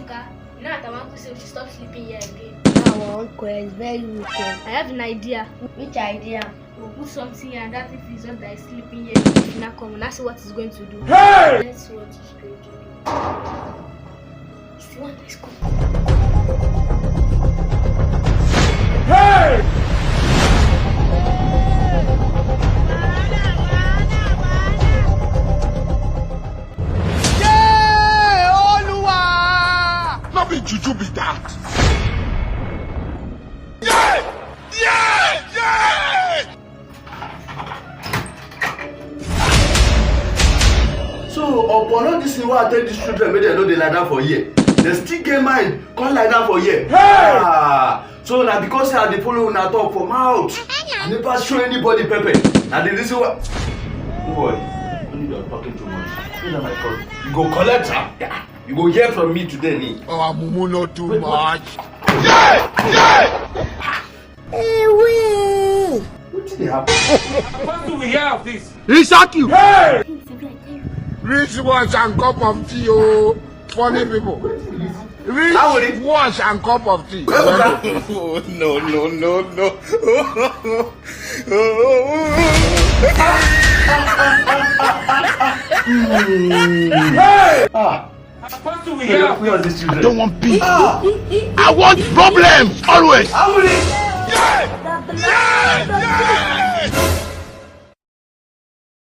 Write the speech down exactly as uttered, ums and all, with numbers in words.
Oga, now that I want to say we should stop sleeping here again. Our uncle is very wicked. I have an idea. Which idea? We'll put something here and that if it's not that is sleeping here, if you not come, and that's what he's going to do. Hey! Let's see what he's going to do. It's the one that's coming. Hey! Yeah! Oluwa! No be juju be that. Yeah! Yeah! Yeah! So upon all this thing wey I tell these children make dem no dey lie down for here, dem still get mind come lie down for here. Hey! Ah, so na because say I dey follow una talk for mouth, I never show anybody pepper. Na the reason why. No worry, when you are talking too much, you know my fault. You go collect am. You go hear from me today, ni. Our mumu not too much. Yeah! Yeah! Ewe! Wetin dey happen? What do we hear of this? He shock you. Hey! Reach wash and cup of tea, oh, funny people. Reach wash and cup of tea. Oh, no, no, no, no. Hey! Ah. What do we hear of this? I don't want peace. Ah. I want problems always. How will it? Yeah! Yeah! Yeah!